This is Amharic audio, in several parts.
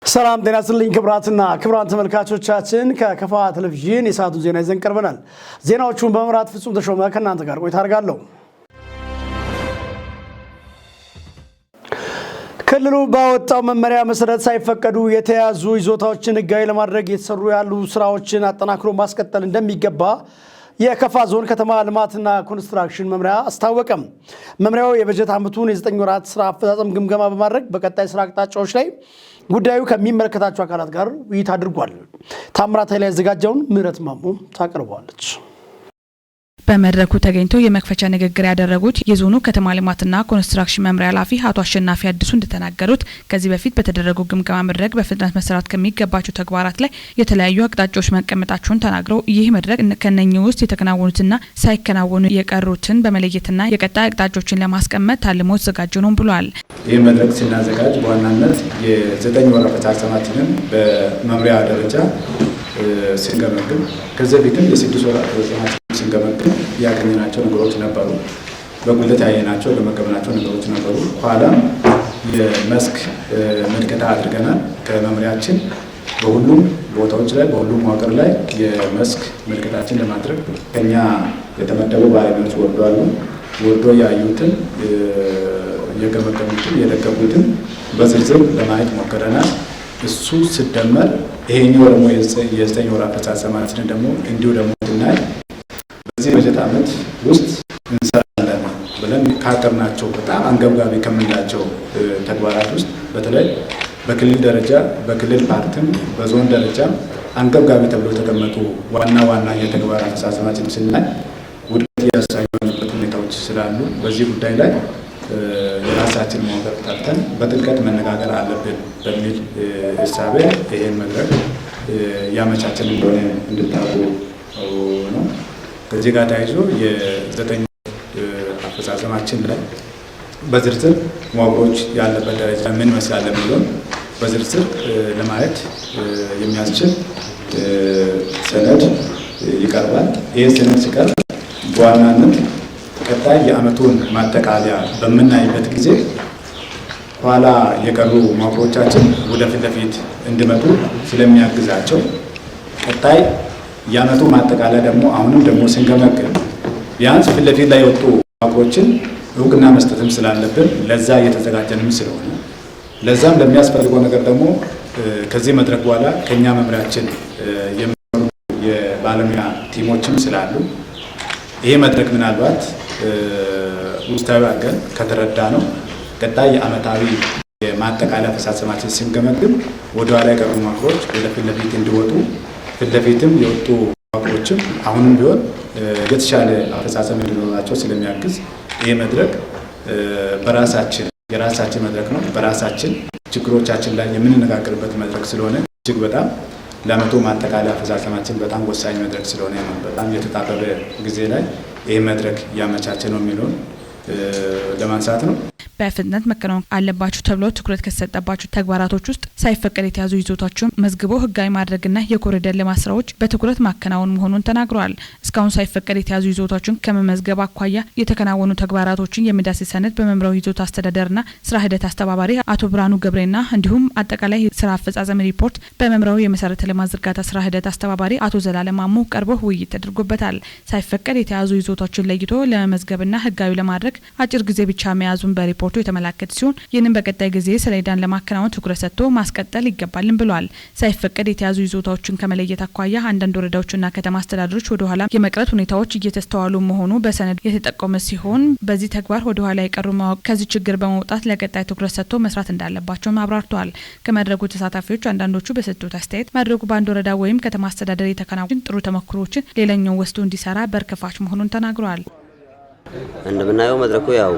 ሰላም ጤና ይስጥልኝ ክቡራትና ክቡራን ተመልካቾቻችን፣ ከከፋ ቴሌቪዥን የሰዓቱን ዜና ይዘን ቀርበናል። ዜናዎቹን በመምራት ፍጹም ተሾመ ከእናንተ ጋር ቆይታ አድርጋለሁ። ክልሉ ባወጣው መመሪያ መሰረት ሳይፈቀዱ የተያዙ ይዞታዎችን ሕጋዊ ለማድረግ የተሰሩ ያሉ ስራዎችን አጠናክሮ ማስቀጠል እንደሚገባ የከፋ ዞን ከተማ ልማትና ኮንስትራክሽን መምሪያ አስታወቀም። መምሪያው የበጀት ዓመቱን የ9 ወራት ስራ አፈጻጸም ግምገማ በማድረግ በቀጣይ ስራ አቅጣጫዎች ላይ ጉዳዩ ከሚመለከታቸው አካላት ጋር ውይይት አድርጓል። ታምራት ኃይሌ ያዘጋጀውን ምህረት ማሞ ታቀርበዋለች። በመድረኩ ተገኝተው የመክፈቻ ንግግር ያደረጉት የዞኑ ከተማ ልማትና ኮንስትራክሽን መምሪያ ኃላፊ አቶ አሸናፊ አዲሱ እንደተናገሩት፣ ከዚህ በፊት በተደረገው ግምገማ መድረክ በፍጥነት መሰራት ከሚገባቸው ተግባራት ላይ የተለያዩ አቅጣጫዎች መቀመጣቸውን ተናግረው፣ ይህ መድረክ ከነኚህ ውስጥ የተከናወኑትና ሳይከናወኑ የቀሩትን በመለየትና የቀጣይ አቅጣጫዎችን ለማስቀመጥ ታልሞ የተዘጋጀ ነው ብሏል። ይህ መድረክ ስናዘጋጅ በዋናነት የ9 ወር አፈጻጸማችንን በመምሪያ ደረጃ ስንገመግም፣ ከዚህ በፊትም የ6 ወር አፈጻጸማችንን ስንገመግም ያገኘናቸው ነገሮች ነበሩ። በጉድለት ያየናቸው፣ የገመገምናቸው ነገሮች ነበሩ። ኋላም የመስክ ምልከታ አድርገናል። ከመምሪያችን በሁሉም ቦታዎች ላይ፣ በሁሉም መዋቅር ላይ የመስክ ምልከታችን ለማድረግ ከኛ የተመደቡ ባለሙያዎች ወርደዋል። ወርዶ ያዩትን፣ የገመገሙትን፣ የደገፉትን በዝርዝር ለማየት ሞክረናል። እሱ ስደመር ይሄኛው ደግሞ የ9 ወር አፈጻጸማችንን ደግሞ እንዲሁ ደግሞ ስናይ፣ በዚህ በጀት ዓመት ውስጥ እንሰራለን ብለን ካቀድናቸው በጣም አንገብጋቢ ከምንላቸው ተግባራት ውስጥ፣ በተለይ በክልል ደረጃ፣ በክልል ፓርትም፣ በዞን ደረጃ አንገብጋቢ ተብሎ የተቀመጡ ዋና ዋና የተግባር አፈጻጸማችን ስናይ ውድቀት እያሳዩ ያሉበት ሁኔታዎች ስላሉ፣ በዚህ ጉዳይ ላይ የራሳችን መዋቅር ጠርተን በጥልቀት መነጋገር አለብን በሚል እሳቤ ይሄን መድረክ ያመቻችን እንደሆነ እንድታውቁ ነው። ከዚህ ጋር ተያይዞ የ9 አፈጻጸማችን ላይ በዝርዝር መዋቅሮች ያለበት ደረጃ ምን ይመስላል የሚለውን በዝርዝር ለማየት የሚያስችል ሰነድ ይቀርባል። ይህ ሰነድ ሲቀርብ በዋናነት ቀጣይ የዓመቱን ማጠቃለያ በምናይበት ጊዜ ኋላ የቀሩ መዋቅሮቻችን ወደ ፊት ለፊት እንዲመጡ ስለሚያግዛቸው፣ ቀጣይ የዓመቱ ማጠቃለያ ደግሞ አሁንም ደግሞ ስንገመግም ቢያንስ ፊት ለፊት ላይ የወጡ መዋቅሮችን እውቅና መስጠትም ስላለብን፣ ለዛ እየተዘጋጀንም ስለሆነ፣ ለዛም ለሚያስፈልገው ነገር ደግሞ ከዚህ መድረክ በኋላ ከኛ መምሪያችን የሚመሩ የባለሙያ team ኦችም ስላሉ፣ ይሄ መድረክ ምናልባት ውስጣዊ አድርገን ከተረዳነው ቀጣይ የዓመታዊ የማጠቃለያ አፈጻጸማችን ስንገመግም ወደ ኋላ የቀሩ መዋቅሮች ወደ ፊት ለፊት እንዲወጡ፣ ፊት ለፊትም የወጡ መዋቅሮችም አሁንም ቢሆን የተሻለ አፈጻጸም እንዲኖራቸው ስለሚያግዝ፣ ይህ መድረክ በራሳችን የራሳችን መድረክ ነው። በራሳችን ችግሮቻችን ላይ የምንነጋገርበት መድረክ ስለሆነ፣ እጅግ በጣም ለዓመቱ ማጠቃለያ አፈጻጸማችን በጣም ወሳኝ መድረክ ስለሆነ ነው በጣም የተጣበበ ጊዜ ላይ ይህ መድረክ እያመቻቸ ነው የሚለውን ለማንሳት ነው። በፍጥነት መከናወን አለባቸው ተብሎ ትኩረት ከተሰጠባቸው ተግባራቶች ውስጥ ሳይፈቀድ የተያዙ ይዞታቸውን መዝግቦ ህጋዊ ማድረግና የኮሪደር ልማት ስራዎች በትኩረት ማከናወን መሆኑን ተናግረዋል። እስካሁን ሳይፈቀድ የተያዙ ይዞታዎችን ከመመዝገብ አኳያ የተከናወኑ ተግባራቶችን የሚዳስስ ሰነድ በመምሪያው ይዞታ አስተዳደርና ስራ ሂደት አስተባባሪ አቶ ብርሃኑ ገብሬና እንዲሁም አጠቃላይ ስራ አፈጻጸም ሪፖርት በመምሪያው የመሰረተ ልማት ዝርጋታ ስራ ሂደት አስተባባሪ አቶ ዘላለም ማሞ ቀርቦ ውይይት ተደርጎበታል። ሳይፈቀድ የተያዙ ይዞታዎችን ለይቶ ለመመዝገብና ህጋዊ ለማድረግ አጭር ጊዜ ብቻ መያዙን በሪፖርቱ የተመላከተ ሲሆን፣ ይህንን በቀጣይ ጊዜ ሰሌዳን ለማከናወን ትኩረት ሰጥቶ ማስቀጠል ይገባልን ብለዋል። ሳይፈቀድ የተያዙ ይዞታዎችን ከመለየት አኳያ አንዳንድ ወረዳዎችና ከተማ አስተዳደሮች ወደኋላ የመቅረት ሁኔታዎች እየተስተዋሉ መሆኑ በሰነድ የተጠቆመ ሲሆን፣ በዚህ ተግባር ወደኋላ የቀሩ ማወቅ ከዚህ ችግር በመውጣት ለቀጣይ ትኩረት ሰጥቶ መስራት እንዳለባቸውም አብራርተዋል። ከመድረኩ ተሳታፊዎች አንዳንዶቹ በሰጡት አስተያየት፣ መድረኩ በአንድ ወረዳ ወይም ከተማ አስተዳደር የተከናወኑ ጥሩ ተሞክሮዎችን ሌላኛው ወስዶ እንዲሰራ በር ከፋች መሆኑን ተናግረዋል። እንደምናየው መድረኩ ያው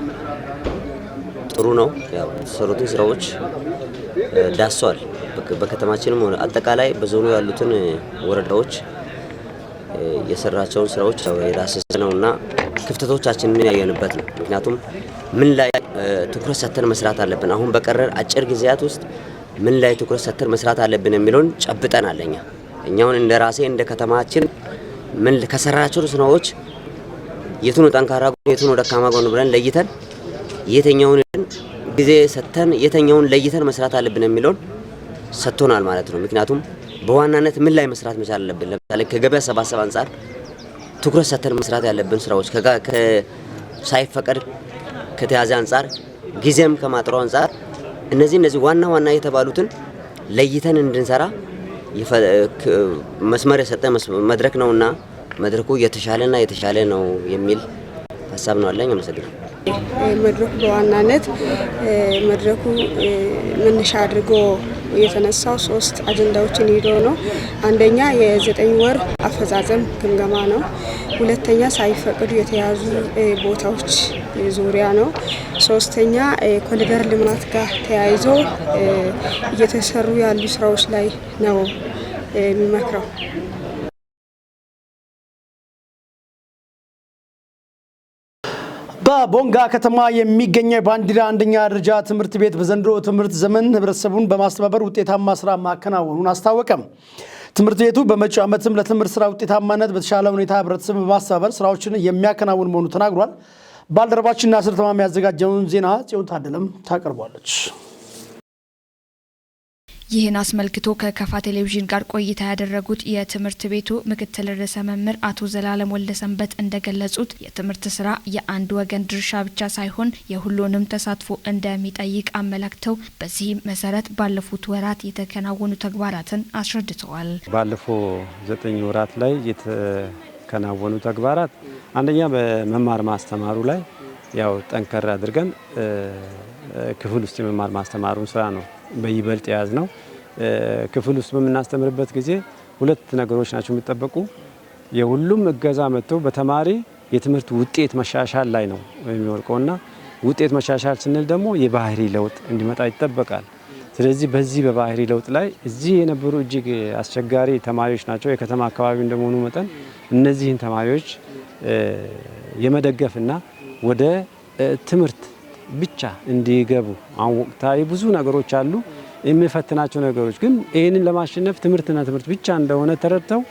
ጥሩ ነው። ያው የተሰሩትን ስራዎች ዳሷል። በከተማችንም ሆነ አጠቃላይ በዞኑ ያሉትን ወረዳዎች የሰራቸውን ስራዎች የዳሰሰ ነው እና ክፍተቶቻችንን ያየንበት ነው። ምክንያቱም ምን ላይ ትኩረት ሰጥተን መስራት አለብን፣ አሁን በቀረን አጭር ጊዜያት ውስጥ ምን ላይ ትኩረት ሰጥተን መስራት አለብን የሚለውን ጨብጠናል። እኛውን እንደ ራሴ እንደ ከተማችን ምን ከሰራናቸው ስራዎች የቱ ነው ጠንካራ ጎን፣ የቱ ነው ደካማ ጎን ብለን ለይተን፣ የትኛውን ጊዜ ሰጥተን የትኛውን ለይተን መስራት አለብን የሚለውን ሰጥቶናል ማለት ነው። ምክንያቱም በዋናነት ምን ላይ መስራት መቻል አለብን። ለምሳሌ ከገቢ አሰባሰብ አንጻር ትኩረት ሰጥተን መስራት ያለብን ስራዎች ሳይፈቀድ ከተያዘ አንጻር፣ ጊዜም ከማጥሮ አንጻር እነዚህ ዋና ዋና የተባሉትን ለይተን እንድንሰራ መስመር የሰጠ መድረክ ነውና መድረኩ የተሻለና የተሻለ ነው የሚል ሀሳብ ነው አለኝ። አመሰግናለሁ። መድረኩ በዋናነት መድረኩ መነሻ አድርጎ የተነሳው ሶስት አጀንዳዎችን ይዞ ነው። አንደኛ የ9 ወር አፈጻጸም ግምገማ ነው። ሁለተኛ ሳይፈቅዱ የተያዙ ቦታዎች ዙሪያ ነው። ሶስተኛ ኮሪደር ልማት ጋር ተያይዞ እየተሰሩ ያሉ ስራዎች ላይ ነው የሚመክረው። በቦንጋ ከተማ የሚገኘው የባንዲራ አንደኛ ደረጃ ትምህርት ቤት በዘንድሮ ትምህርት ዘመን ህብረተሰቡን በማስተባበር ውጤታማ ስራ ማከናወኑን አስታወቀም። ትምህርት ቤቱ በመጪው ዓመትም ለትምህርት ስራ ውጤታማነት በተሻለ ሁኔታ ህብረተሰቡን በማስተባበር ስራዎችን የሚያከናውን መሆኑ ተናግሯል። ባልደረባችን ናስር ተማም ያዘጋጀውን ዜና ጽዮን ታደለም ታቀርቧለች። ይህን አስመልክቶ ከከፋ ቴሌቪዥን ጋር ቆይታ ያደረጉት የትምህርት ቤቱ ምክትል ርዕሰ መምህር አቶ ዘላለም ወልደሰንበት እንደገለጹት የትምህርት ስራ የአንድ ወገን ድርሻ ብቻ ሳይሆን የሁሉንም ተሳትፎ እንደሚጠይቅ አመላክተው በዚህም መሰረት ባለፉት ወራት የተከናወኑ ተግባራትን አስረድተዋል። ባለፈው 9 ወራት ላይ የተከናወኑ ተግባራት አንደኛ በመማር ማስተማሩ ላይ ያው ጠንከር አድርገን ክፍል ውስጥ የመማር ማስተማሩን ስራ ነው በይበልጥ የያዝነው። ክፍል ውስጥ በምናስተምርበት ጊዜ ሁለት ነገሮች ናቸው የሚጠበቁ። የሁሉም እገዛ መጥቶ በተማሪ የትምህርት ውጤት መሻሻል ላይ ነው የሚወድቀውና ውጤት መሻሻል ስንል ደግሞ የባህሪ ለውጥ እንዲመጣ ይጠበቃል። ስለዚህ በዚህ በባህሪ ለውጥ ላይ እዚህ የነበሩ እጅግ አስቸጋሪ ተማሪዎች ናቸው። የከተማ አካባቢ እንደመሆኑ መጠን እነዚህን ተማሪዎች የመደገፍና ወደ ትምህርት ብቻ እንዲገቡ፣ አሁን ወቅታዊ ብዙ ነገሮች አሉ የሚፈትናቸው ነገሮች፣ ግን ይህንን ለማሸነፍ ትምህርትና ትምህርት ብቻ እንደሆነ ተረድተው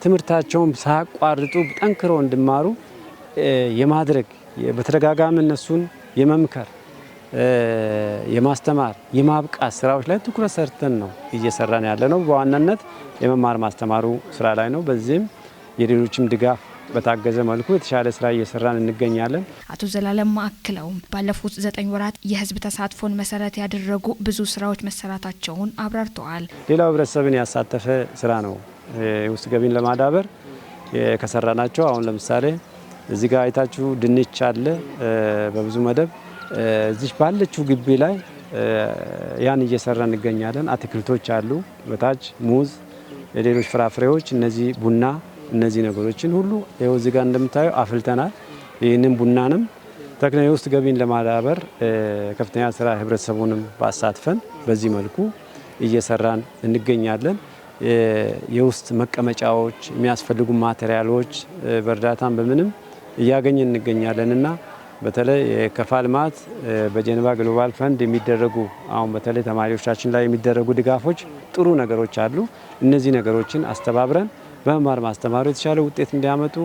ትምህርታቸውን ሳያቋርጡ ጠንክረው እንዲማሩ የማድረግ፣ በተደጋጋሚ እነሱን የመምከር፣ የማስተማር፣ የማብቃት ስራዎች ላይ ትኩረት ሰርተን ነው እየሰራን ያለነው። በዋናነት የመማር ማስተማሩ ስራ ላይ ነው። በዚህም የሌሎችም ድጋፍ በታገዘ መልኩ የተሻለ ስራ እየሰራን እንገኛለን። አቶ ዘላለም አክለውም ባለፉት 9 ወራት የህዝብ ተሳትፎን መሰረት ያደረጉ ብዙ ስራዎች መሰራታቸውን አብራርተዋል። ሌላው ህብረተሰብን ያሳተፈ ስራ ነው። የውስጥ ገቢን ለማዳበር ከሰራናቸው አሁን ለምሳሌ እዚህ ጋር አይታችሁ ድንች አለ በብዙ መደብ፣ እዚህ ባለችው ግቢ ላይ ያን እየሰራ እንገኛለን። አትክልቶች አሉ፣ በታች ሙዝ፣ የሌሎች ፍራፍሬዎች፣ እነዚህ ቡና፣ እነዚህ ነገሮችን ሁሉ ይኸው እዚህ ጋር እንደምታየው አፍልተናል። ይህንን ቡናንም ተክለ የውስጥ ገቢን ለማዳበር ከፍተኛ ስራ ህብረተሰቡንም ባሳትፈን በዚህ መልኩ እየሰራን እንገኛለን። የውስጥ መቀመጫዎች፣ የሚያስፈልጉ ማቴሪያሎች በእርዳታም በምንም እያገኘን እንገኛለን እና በተለይ የከፋ ልማት በጀኔቫ ግሎባል ፈንድ የሚደረጉ፣ አሁን በተለይ ተማሪዎቻችን ላይ የሚደረጉ ድጋፎች ጥሩ ነገሮች አሉ። እነዚህ ነገሮችን አስተባብረን በመማር ማስተማሩ የተሻለ ውጤት እንዲያመጡ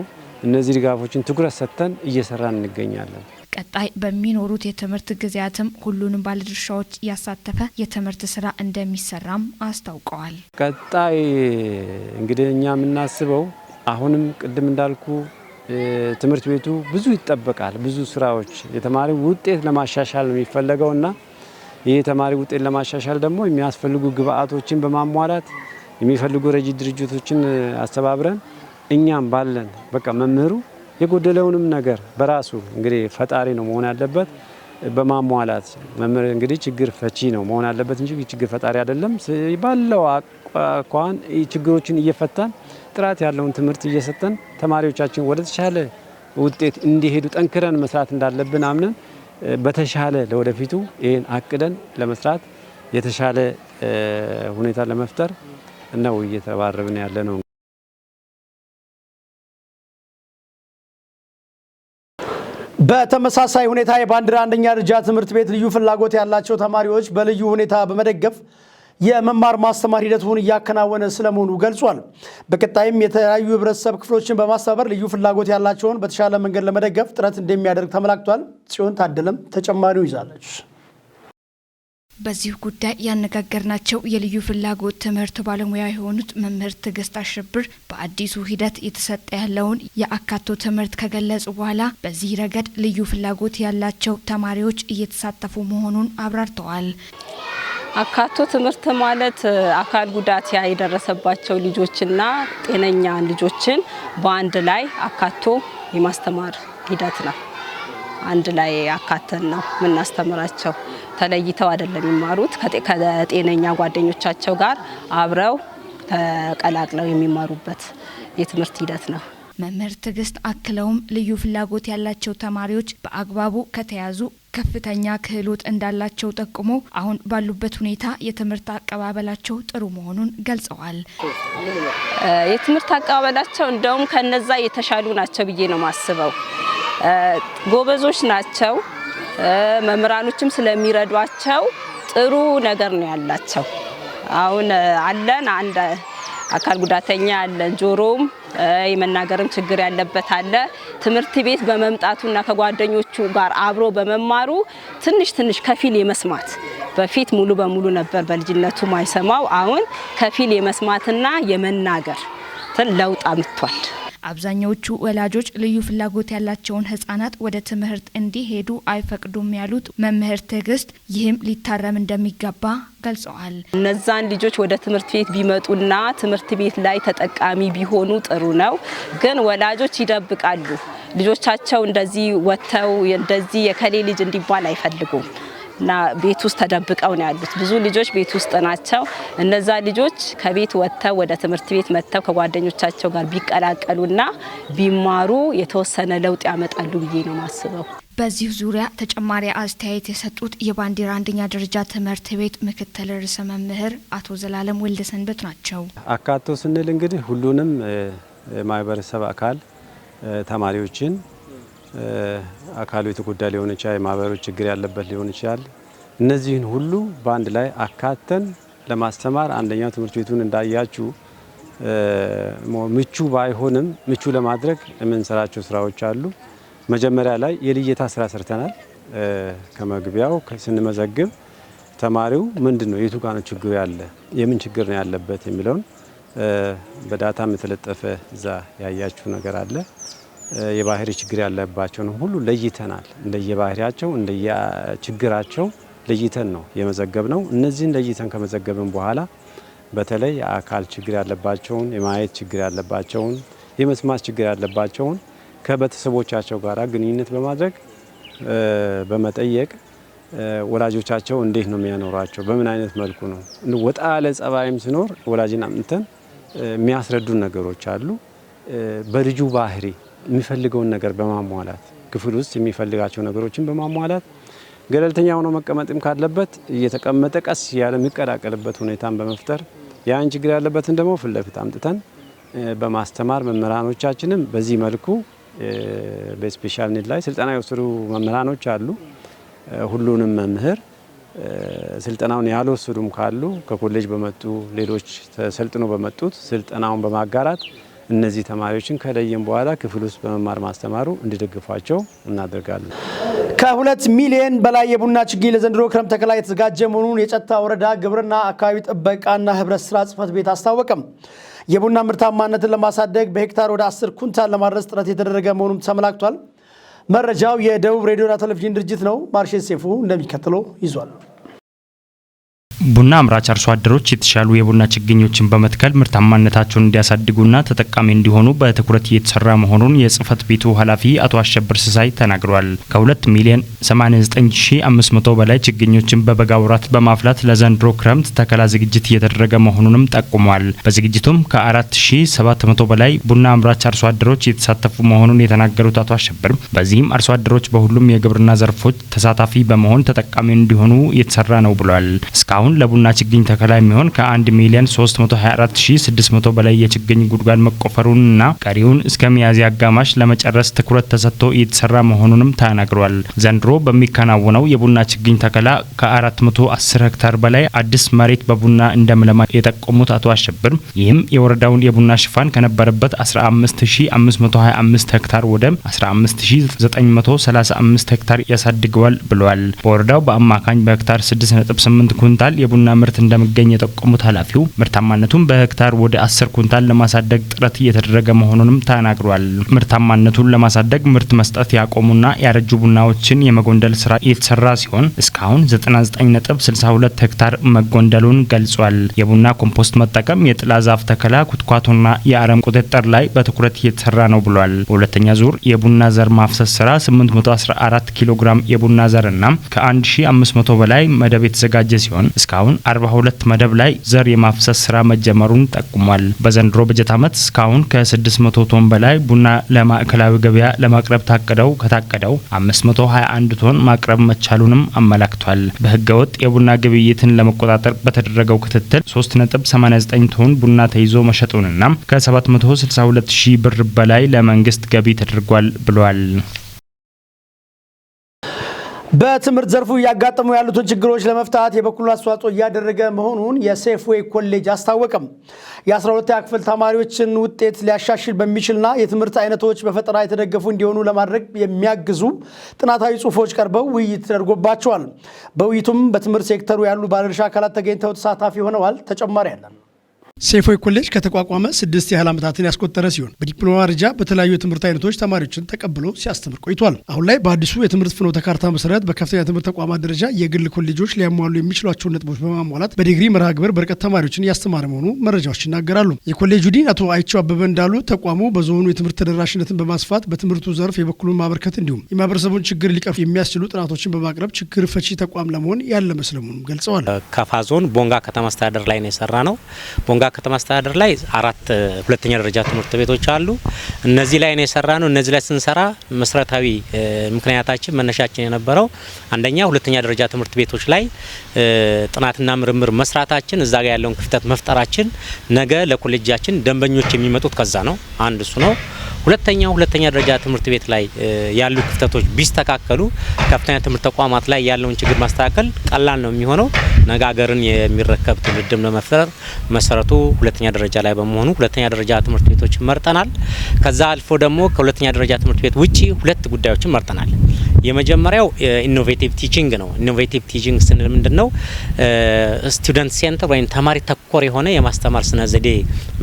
እነዚህ ድጋፎችን ትኩረት ሰጥተን እየሰራን እንገኛለን። ቀጣይ በሚኖሩት የትምህርት ጊዜያትም ሁሉንም ባለድርሻዎች ያሳተፈ የትምህርት ስራ እንደሚሰራም አስታውቀዋል። ቀጣይ እንግዲህ እኛ የምናስበው አሁንም ቅድም እንዳልኩ ትምህርት ቤቱ ብዙ ይጠበቃል። ብዙ ስራዎች የተማሪ ውጤት ለማሻሻል ነው የሚፈለገው እና ይህ የተማሪ ውጤት ለማሻሻል ደግሞ የሚያስፈልጉ ግብአቶችን በማሟላት፣ የሚፈልጉ ረጂ ድርጅቶችን አስተባብረን፣ እኛም ባለን በቃ መምህሩ የጎደለውንም ነገር በራሱ እንግዲህ ፈጣሪ ነው መሆን ያለበት፣ በማሟላት፣ መምህር እንግዲህ ችግር ፈቺ ነው መሆን ያለበት እንጂ ችግር ፈጣሪ አይደለም። ባለው አኳኋን ችግሮችን እየፈታን፣ ጥራት ያለውን ትምህርት እየሰጠን፣ ተማሪዎቻችን ወደ ተሻለ ውጤት እንዲሄዱ ጠንክረን መስራት እንዳለብን አምነን በተሻለ ለወደፊቱ ይህን አቅደን ለመስራት፣ የተሻለ ሁኔታ ለመፍጠር ነው እየተረባረብን ያለነው። በተመሳሳይ ሁኔታ የባንዲራ አንደኛ ደረጃ ትምህርት ቤት ልዩ ፍላጎት ያላቸው ተማሪዎች በልዩ ሁኔታ በመደገፍ የመማር ማስተማር ሂደቱን እያከናወነ ስለመሆኑ ገልጿል። በቀጣይም የተለያዩ ህብረተሰብ ክፍሎችን በማስተባበር ልዩ ፍላጎት ያላቸውን በተሻለ መንገድ ለመደገፍ ጥረት እንደሚያደርግ ተመላክቷል። ጽዮን ታደለም ተጨማሪው ይዛለች። በዚሁ ጉዳይ ያነጋገርናቸው የልዩ ፍላጎት ትምህርት ባለሙያ የሆኑት መምህር ትዕግስት አሸብር በአዲሱ ሂደት እየተሰጠ ያለውን የአካቶ ትምህርት ከገለጹ በኋላ በዚህ ረገድ ልዩ ፍላጎት ያላቸው ተማሪዎች እየተሳተፉ መሆኑን አብራርተዋል። አካቶ ትምህርት ማለት አካል ጉዳት የደረሰባቸው ልጆችና ጤነኛ ልጆችን በአንድ ላይ አካቶ የማስተማር ሂደት ነው። አንድ ላይ አካተን ነው የምናስተምራቸው። ተለይተው አይደለም የሚማሩት። ከጤነኛ ጓደኞቻቸው ጋር አብረው ተቀላቅለው የሚማሩበት የትምህርት ሂደት ነው። መምህር ትዕግስት አክለውም ልዩ ፍላጎት ያላቸው ተማሪዎች በአግባቡ ከተያዙ ከፍተኛ ክህሎት እንዳላቸው ጠቁሞ አሁን ባሉበት ሁኔታ የትምህርት አቀባበላቸው ጥሩ መሆኑን ገልጸዋል። የትምህርት አቀባበላቸው እንደውም ከነዛ የተሻሉ ናቸው ብዬ ነው ማስበው። ጎበዞች ናቸው። መምህራኖችም ስለሚረዷቸው ጥሩ ነገር ነው ያላቸው። አሁን አለን አንድ አካል ጉዳተኛ አለን፣ ጆሮም የመናገርም ችግር ያለበት አለ። ትምህርት ቤት በመምጣቱና ከጓደኞቹ ጋር አብሮ በመማሩ ትንሽ ትንሽ ከፊል የመስማት፣ በፊት ሙሉ በሙሉ ነበር በልጅነቱ ማይሰማው፣ አሁን ከፊል የመስማትና የመናገር ለውጥ አምጥቷል። አብዛኛዎቹ ወላጆች ልዩ ፍላጎት ያላቸውን ህጻናት ወደ ትምህርት እንዲሄዱ አይፈቅዱም ያሉት መምህር ትዕግስት ይህም ሊታረም እንደሚገባ ገልጸዋል። እነዛን ልጆች ወደ ትምህርት ቤት ቢመጡና ትምህርት ቤት ላይ ተጠቃሚ ቢሆኑ ጥሩ ነው። ግን ወላጆች ይደብቃሉ። ልጆቻቸው እንደዚህ ወጥተው እንደዚህ የከሌ ልጅ እንዲባል አይፈልጉም እና ቤት ውስጥ ተደብቀው ነው ያሉት። ብዙ ልጆች ቤት ውስጥ ናቸው። እነዛ ልጆች ከቤት ወጥተው ወደ ትምህርት ቤት መጥተው ከጓደኞቻቸው ጋር ቢቀላቀሉና ቢማሩ የተወሰነ ለውጥ ያመጣሉ ብዬ ነው ማስበው። በዚሁ ዙሪያ ተጨማሪ አስተያየት የሰጡት የባንዲራ አንደኛ ደረጃ ትምህርት ቤት ምክትል ርዕሰ መምህር አቶ ዘላለም ወልደሰንበት ናቸው። አካቶ ስንል እንግዲህ ሁሉንም ማህበረሰብ አካል ተማሪዎችን፣ አካሉ የተጎዳ ሊሆን ይችላል፣ የማህበሩ ችግር ያለበት ሊሆን ይችላል። እነዚህን ሁሉ በአንድ ላይ አካተን ለማስተማር አንደኛው ትምህርት ቤቱን እንዳያችሁ ምቹ ባይሆንም ምቹ ለማድረግ የምንሰራቸው ስራዎች አሉ። መጀመሪያ ላይ የልየታ ስራ ሰርተናል። ከመግቢያው ስንመዘግብ ተማሪው ምንድነው፣ የቱ ጋር ነው ችግሩ ያለ፣ የምን ችግር ነው ያለበት የሚለውን በ data ም የተለጠፈ እዛ ያያችሁ ነገር አለ። የባህሪ ችግር ያለባቸውን ሁሉ ለይተናል። እንደየባህሪያቸው እንደየችግራቸው ለይተን ነው የመዘገብነው። እነዚህን ለይተን ከመዘገብን በኋላ በተለይ የአካል ችግር ያለባቸውን፣ የማየት ችግር ያለባቸውን፣ የመስማት ችግር ያለባቸውን ከቤተሰቦቻቸው ጋር ግንኙነት በማድረግ፣ በመጠየቅ፣ ወላጆቻቸው እንዴት ነው የሚያኖሯቸው፣ በምን አይነት መልኩ ነው፣ ወጣ ያለ ጸባይም ሲኖር ወላጅን አምጥተን የሚያስረዱን ነገሮች አሉ። በልጁ ባህሪ የሚፈልገውን ነገር በማሟላት፣ ክፍል ውስጥ የሚፈልጋቸው ነገሮችን በማሟላት፣ ገለልተኛ ሆኖ መቀመጥም ካለበት እየተቀመጠ ቀስ ያለ የሚቀላቀልበት ሁኔታን በመፍጠር፣ ያን ችግር ያለበትን ደግሞ ፊት ለፊት አምጥተን በማስተማር፣ መምህራኖቻችንም በዚህ መልኩ በ special need ላይ ስልጠና የወሰዱ መምህራኖች አሉ። ሁሉንም መምህር ስልጠናውን ያልወሰዱም ካሉ ከኮሌጅ በመጡ ሌሎች ተሰልጥኖ በመጡት ስልጠናውን በማጋራት እነዚህ ተማሪዎችን ከለየን በኋላ ክፍል ውስጥ በመማር ማስተማሩ እንዲደግፏቸው እናደርጋለን። ከ2 ሚሊዮን በላይ የቡና ችግኝ ለዘንድሮ ክረምት ተከላ የተዘጋጀ መሆኑን የጨታ ወረዳ ግብርና አካባቢ ጥበቃና ህብረት ስራ ጽሕፈት ቤት አስታወቀ። የቡና ምርታማነትን ለማሳደግ በሄክታር ወደ 10 ኩንታል ለማድረስ ጥረት የተደረገ መሆኑም ተመላክቷል። መረጃው የደቡብ ሬዲዮና ቴሌቪዥን ድርጅት ነው። ማርሼል ሴፉ እንደሚከተለው ይዟል። ቡና አምራች አርሶ አደሮች የተሻሉ የቡና ችግኞችን በመትከል ምርታማነታቸውን እንዲያሳድጉና ተጠቃሚ እንዲሆኑ በትኩረት እየተሰራ መሆኑን የጽህፈት ቤቱ ኃላፊ አቶ አሸብር ስሳይ ተናግረዋል። ከ2 ሚሊዮን 89,500 በላይ ችግኞችን በበጋ ወራት በማፍላት ለዘንድሮ ክረምት ተከላ ዝግጅት እየተደረገ መሆኑንም ጠቁመዋል። በዝግጅቱም ከ4700 በላይ ቡና አምራች አርሶ አደሮች እየተሳተፉ መሆኑን የተናገሩት አቶ አሸብር በዚህም አርሶ አደሮች በሁሉም የግብርና ዘርፎች ተሳታፊ በመሆን ተጠቃሚ እንዲሆኑ እየተሰራ ነው ብሏል። እስካሁን ለቡና ችግኝ ተከላ የሚሆን ከ1 ሚሊዮን 324600 በላይ የችግኝ ጉድጓድ መቆፈሩንና ቀሪውን እስከ ሚያዝያ አጋማሽ ለመጨረስ ትኩረት ተሰጥቶ እየተሰራ መሆኑንም ተናግሯል። ዘንድሮ በሚከናወነው የቡና ችግኝ ተከላ ከ410 ሄክታር በላይ አዲስ መሬት በቡና እንደሚለማ የጠቆሙት አቶ አሸብር፣ ይህም የወረዳውን የቡና ሽፋን ከነበረበት 15525 ሄክታር ወደ 15935 ሄክታር ያሳድገዋል ብለዋል። በወረዳው በአማካኝ በሄክታር 6.8 ኩንታል የቡና ምርት እንደሚገኝ የጠቆሙት ኃላፊው፣ ምርታማነቱን በሄክታር ወደ 10 ኩንታል ለማሳደግ ጥረት እየተደረገ መሆኑንም ተናግሯል። ምርታማነቱን ለማሳደግ ምርት መስጠት ያቆሙና ያረጁ ቡናዎችን የመጎንደል ስራ እየተሰራ ሲሆን እስካሁን 99.62 ሄክታር መጎንደሉን ገልጿል። የቡና ኮምፖስት መጠቀም፣ የጥላ ዛፍ ተከላ፣ ኩትኳቶና የአረም ቁጥጥር ላይ በትኩረት እየተሰራ ነው ብሏል። በሁለተኛ ዙር የቡና ዘር ማፍሰስ ስራ 814 ኪሎ ግራም የቡና ዘርና ከ1500 በላይ መደብ የተዘጋጀ ሲሆን እስካሁን 42 መደብ ላይ ዘር የማፍሰስ ስራ መጀመሩን ጠቁሟል። በዘንድሮ በጀት ዓመት እስካሁን ከ600 ቶን በላይ ቡና ለማዕከላዊ ገበያ ለማቅረብ ታቅደው ከታቀደው 521 ቶን ማቅረብ መቻሉንም አመላክቷል። በህገወጥ የቡና ግብይትን ለመቆጣጠር በተደረገው ክትትል 3.89 ቶን ቡና ተይዞ መሸጡንና ከ762 ሺህ ብር በላይ ለመንግስት ገቢ ተደርጓል ብሏል። በትምህርት ዘርፉ እያጋጠሙ ያሉትን ችግሮች ለመፍታት የበኩሉን አስተዋጽኦ እያደረገ መሆኑን የሴፍዌይ ኮሌጅ አስታወቀ። የ12ኛ ክፍል ተማሪዎችን ውጤት ሊያሻሽል በሚችልና የትምህርት አይነቶች በፈጠራ የተደገፉ እንዲሆኑ ለማድረግ የሚያግዙ ጥናታዊ ጽሑፎች ቀርበው ውይይት ተደርጎባቸዋል። በውይይቱም በትምህርት ሴክተሩ ያሉ ባለድርሻ አካላት ተገኝተው ተሳታፊ ሆነዋል። ተጨማሪ አለን። ሴፍዌይ ኮሌጅ ከተቋቋመ 6 ያህል ዓመታትን ያስቆጠረ ሲሆን በዲፕሎማ ደረጃ በተለያዩ የትምህርት አይነቶች ተማሪዎችን ተቀብሎ ሲያስተምር ቆይቷል። አሁን ላይ በአዲሱ የትምህርት ፍኖተ ካርታ መሰረት በከፍተኛ ትምህርት ተቋማት ደረጃ የግል ኮሌጆች ሊያሟሉ የሚችሏቸውን ነጥቦች በማሟላት በዲግሪ መርሃ ግብር በርቀት ተማሪዎችን እያስተማረ መሆኑ መረጃዎች ይናገራሉ። የኮሌጁ ዲን አቶ አይቸው አበበ እንዳሉ፣ ተቋሙ በዞኑ የትምህርት ተደራሽነትን በማስፋት በትምህርቱ ዘርፍ የበኩሉን ማበርከት እንዲሁም የማህበረሰቡን ችግር ሊቀርፍ የሚያስችሉ ጥናቶችን በማቅረብ ችግር ፈቺ ተቋም ለመሆን ያለመ ስለመሆኑም ገልጸዋል። ከፋ ዞን ቦንጋ ከተማ አስተዳደር ላይ ነው የሰራነው። ቦንጋ ከተማ አስተዳደር ላይ አራት ሁለተኛ ደረጃ ትምህርት ቤቶች አሉ። እነዚህ ላይ ነው የሰራነው። እነዚህ ላይ ስንሰራ መሰረታዊ ምክንያታችን፣ መነሻችን የነበረው አንደኛ ሁለተኛ ደረጃ ትምህርት ቤቶች ላይ ጥናትና ምርምር መስራታችን፣ እዛ ጋር ያለውን ክፍተት መፍጠራችን፣ ነገ ለኮሌጃችን ደንበኞች የሚመጡት ከዛ ነው። አንድ እሱ ነው። ሁለተኛው ሁለተኛ ደረጃ ትምህርት ቤት ላይ ያሉ ክፍተቶች ቢስተካከሉ ከፍተኛ ትምህርት ተቋማት ላይ ያለውን ችግር ማስተካከል ቀላል ነው የሚሆነው። ነገ ሀገርን የሚረከብ ትውልድም ለመፍጠር መሰረቱ ሁለተኛ ደረጃ ላይ በመሆኑ ሁለተኛ ደረጃ ትምህርት ቤቶችን መርጠናል። ከዛ አልፎ ደግሞ ከሁለተኛ ደረጃ ትምህርት ቤት ውጪ ሁለት ጉዳዮችን መርጠናል። የመጀመሪያው innovative teaching ነው። Innovative teaching ስንል ምንድን ነው? Student center ወይም ተማሪ ተኮር የሆነ የማስተማር ስነ ዘዴ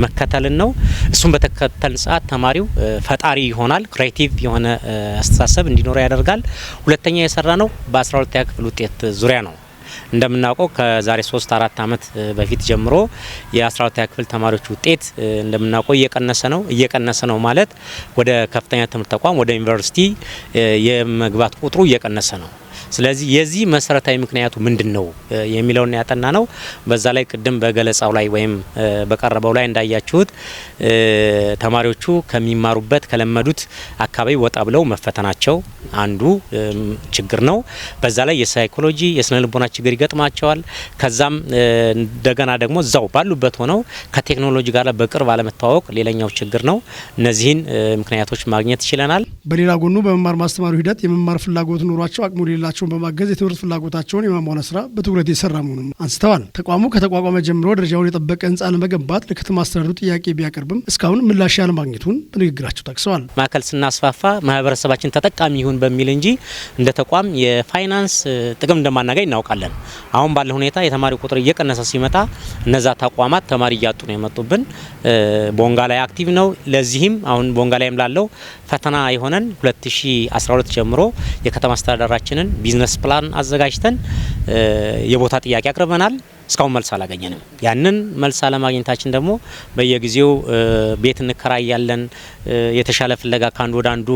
መከተልን ነው። እሱን በተከተልን ሰዓት ተማሪው ፈጣሪ ይሆናል። Creative የሆነ አስተሳሰብ እንዲኖረው ያደርጋል። ሁለተኛ የሰራነው በ12ኛ ክፍል ውጤት ዙሪያ ነው። እንደምናውቀው ከዛሬ 3 4 ዓመት በፊት ጀምሮ የ12ኛ ክፍል ተማሪዎች ውጤት እንደምናውቀው እየቀነሰ ነው። እየቀነሰ ነው ማለት ወደ ከፍተኛ ትምህርት ተቋም፣ ወደ ዩኒቨርሲቲ የመግባት ቁጥሩ እየቀነሰ ነው። ስለዚህ የዚህ መሰረታዊ ምክንያቱ ምንድን ነው የሚለውን ያጠናነው። በዛ ላይ ቅድም በገለጻው ላይ ወይም በቀረበው ላይ እንዳያችሁት ተማሪዎቹ ከሚማሩበት፣ ከለመዱት አካባቢ ወጣ ብለው መፈተናቸው አንዱ ችግር ነው። በዛ ላይ የ psychology፣ የስነ ልቦና ችግር ይገጥማቸዋል። ከዛም እንደገና ደግሞ እዛው ባሉበት ሆነው ከቴክኖሎጂ ጋር በቅርብ አለመተዋወቅ ሌላኛው ችግር ነው። እነዚህን ምክንያቶች ማግኘት ችለናል። በሌላ ጎኑ በመማር ማስተማሩ ሂደት የመማር ፍላጎት ኖሯቸው አቅሙ የሌላቸውን በማገዝ የትምህርት ፍላጎታቸውን የማሟላት ስራ በትኩረት የሰራ መሆኑን አንስተዋል። ተቋሙ ከተቋቋመ ጀምሮ ደረጃውን የጠበቀ ህንፃ ለመገንባት ለከተማ አስተዳደሩ ጥያቄ ቢያቀርብም እስካሁን ምላሽ ያለማግኘቱን በንግግራቸው ጠቅሰዋል። ማዕከል ስናስፋፋ ማህበረሰባችን ተጠቃሚ ይሁን በሚል እንጂ እንደ ተቋም የፋይናንስ ጥቅም እንደማናገኝ እናውቃለን። አሁን ባለ ሁኔታ የተማሪ ቁጥር እየቀነሰ ሲመጣ እነዛ ተቋማት ተማሪ እያጡ ነው የመጡብን። ቦንጋ ላይ active ነው። ለዚህም አሁን ቦንጋ ላይም ላለው ፈተና የሆነን 2012 ጀምሮ የከተማ አስተዳደራችንን business plan አዘጋጅተን የቦታ ጥያቄ አቅርበናል። እስካሁን መልስ አላገኘንም። ያንን መልስ አለማግኘታችን ደግሞ በየጊዜው ቤት እንከራያለን፣ የተሻለ ፍለጋ ከአንዱ ወደ አንዱ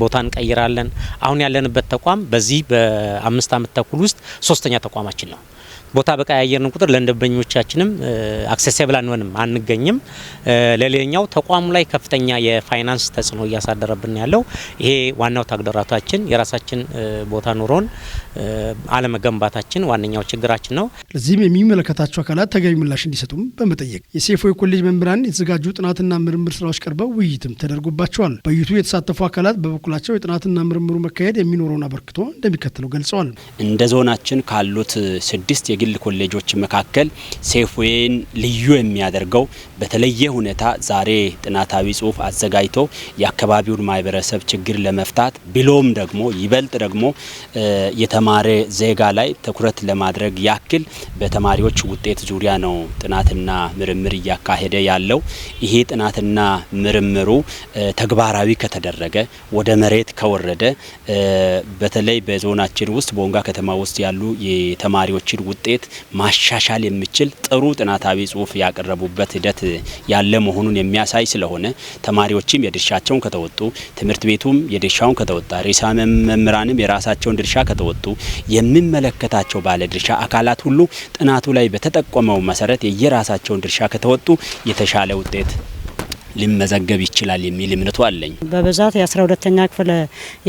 ቦታ እንቀይራለን። አሁን ያለንበት ተቋም በዚህ በ5 ዓመት ተኩል ውስጥ ሶስተኛ ተቋማችን ነው። ቦታ በቀያየርን ቁጥር ለደንበኞቻችንም accessible አንሆንም፣ አንገኝም። ለሌላኛው ተቋሙ ላይ ከፍተኛ የፋይናንስ ተጽዕኖ እያሳደረብን ያለው ይሄ ዋናው ተግዳሮታችን የራሳችን ቦታ ኑሮን አለመገንባታችን ዋነኛው ችግራችን ነው። ለዚህም የሚመለከታቸው አካላት ተገቢ ምላሽ እንዲሰጡም በመጠየቅ የሴፍዌይ ኮሌጅ መምህራን የተዘጋጁ ጥናትና ምርምር ስራዎች ቀርበው ውይይትም ተደርጎባቸዋል። በውይይቱ የተሳተፉ አካላት በበኩላቸው የጥናትና ምርምሩ መካሄድ የሚኖረውን አበርክቶ እንደሚከተለው ገልጸዋል። እንደ ዞናችን ካሉት 6 የግል ኮሌጆች መካከል ሴፍዌይን ልዩ የሚያደርገው በተለየ ሁኔታ ዛሬ ጥናታዊ ጽሁፍ አዘጋጅቶ የአካባቢውን ማህበረሰብ ችግር ለመፍታት ብሎም ደግሞ ይበልጥ ደግሞ የተማረ ዜጋ ላይ ትኩረት ለማድረግ ያክል በተማሪዎች ውጤት ዙሪያ ነው ጥናትና ምርምር እያካሄደ ያለው። ይሄ ጥናትና ምርምሩ ተግባራዊ ከተደረገ፣ ወደ መሬት ከወረደ፣ በተለይ በዞናችን ውስጥ ቦንጋ ከተማ ውስጥ ያሉ የተማሪዎችን ውጤት ማሻሻል የሚችል ጥሩ ጥናታዊ ጽሁፍ ያቀረቡበት ሂደት ያለ መሆኑን የሚያሳይ ስለሆነ፣ ተማሪዎችም የድርሻቸውን ከተወጡ፣ ትምህርት ቤቱም የድርሻውን ከተወጣ፣ ርዕሰ መምህራንም የራሳቸውን ድርሻ ከተወጡ፣ የሚመለከታቸው ባለድርሻ አካላት ሁሉ ጥናቱ ላይ በተጠቆመው መሰረት የየራሳቸውን ድርሻ ከተወጡ የተሻለ ውጤት ሊመዘገብ ይችላል የሚል እምነቱ አለኝ። በብዛት የ12ኛ ክፍል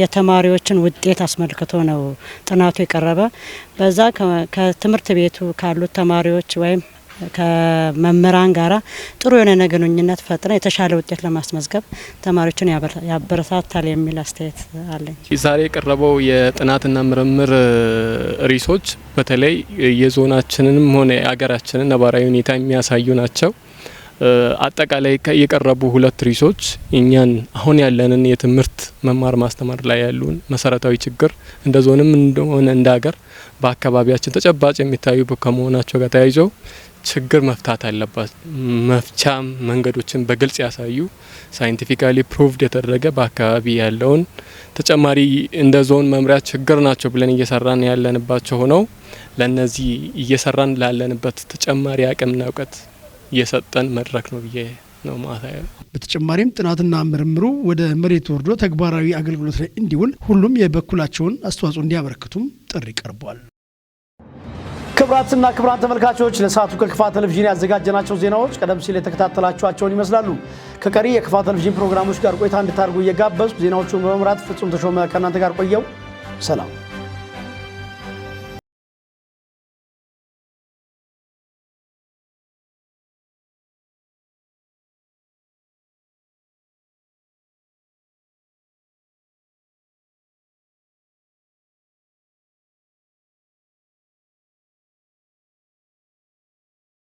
የተማሪዎችን ውጤት አስመልክቶ ነው ጥናቱ የቀረበ። በዛ ከትምህርት ቤቱ ካሉት ተማሪዎች ወይም ከመምህራን ጋራ ጥሩ የሆነ ግንኙነት ፈጥረን የተሻለ ውጤት ለማስመዝገብ ተማሪዎችን ያበረታታል የሚል አስተያየት አለኝ። ዛሬ የቀረበው የጥናትና ምርምር ርዕሶች በተለይ የዞናችንንም ሆነ የሀገራችንን ነባራዊ ሁኔታ የሚያሳዩ ናቸው። አጠቃላይ የቀረቡ ሁለት ርዕሶች እኛን አሁን ያለንን የትምህርት መማር ማስተማር ላይ ያሉን መሰረታዊ ችግር እንደ ዞንም እንደሆነ እንደ ሀገር በአካባቢያችን ተጨባጭ የሚታዩ ከመሆናቸው ጋር ተያይዘው ችግር መፍታት አለባት፣ መፍቻ መንገዶችን በግልጽ ያሳዩ፣ scientifically proved የተደረገ፣ በአካባቢ ያለውን ተጨማሪ እንደ ዞን መምሪያ ችግር ናቸው ብለን እየሰራን ያለንባቸው ሆነው ለነዚህ እየሰራን ላለንበት ተጨማሪ አቅምና እውቀት የሰጠን መድረክ ነው ብዬ ነው ማታ። በተጨማሪም ጥናትና ምርምሩ ወደ መሬት ወርዶ ተግባራዊ አገልግሎት ላይ እንዲውል ሁሉም የበኩላቸውን አስተዋጽኦ እንዲያበረክቱም ጥሪ ቀርቧል። ክቡራትና ክቡራን ተመልካቾች፣ ለሰዓቱ ከክፋ ቴሌቪዥን ያዘጋጀናቸው ዜናዎች ቀደም ሲል የተከታተላችኋቸውን ይመስላሉ። ከቀሪ የክፋ ቴሌቪዥን ፕሮግራሞች ጋር ቆይታ እንድታደርጉ እየጋበዝኩ፣ ዜናዎቹን በመምራት ፍጹም ተሾመ ከእናንተ ጋር ቆየው። ሰላም።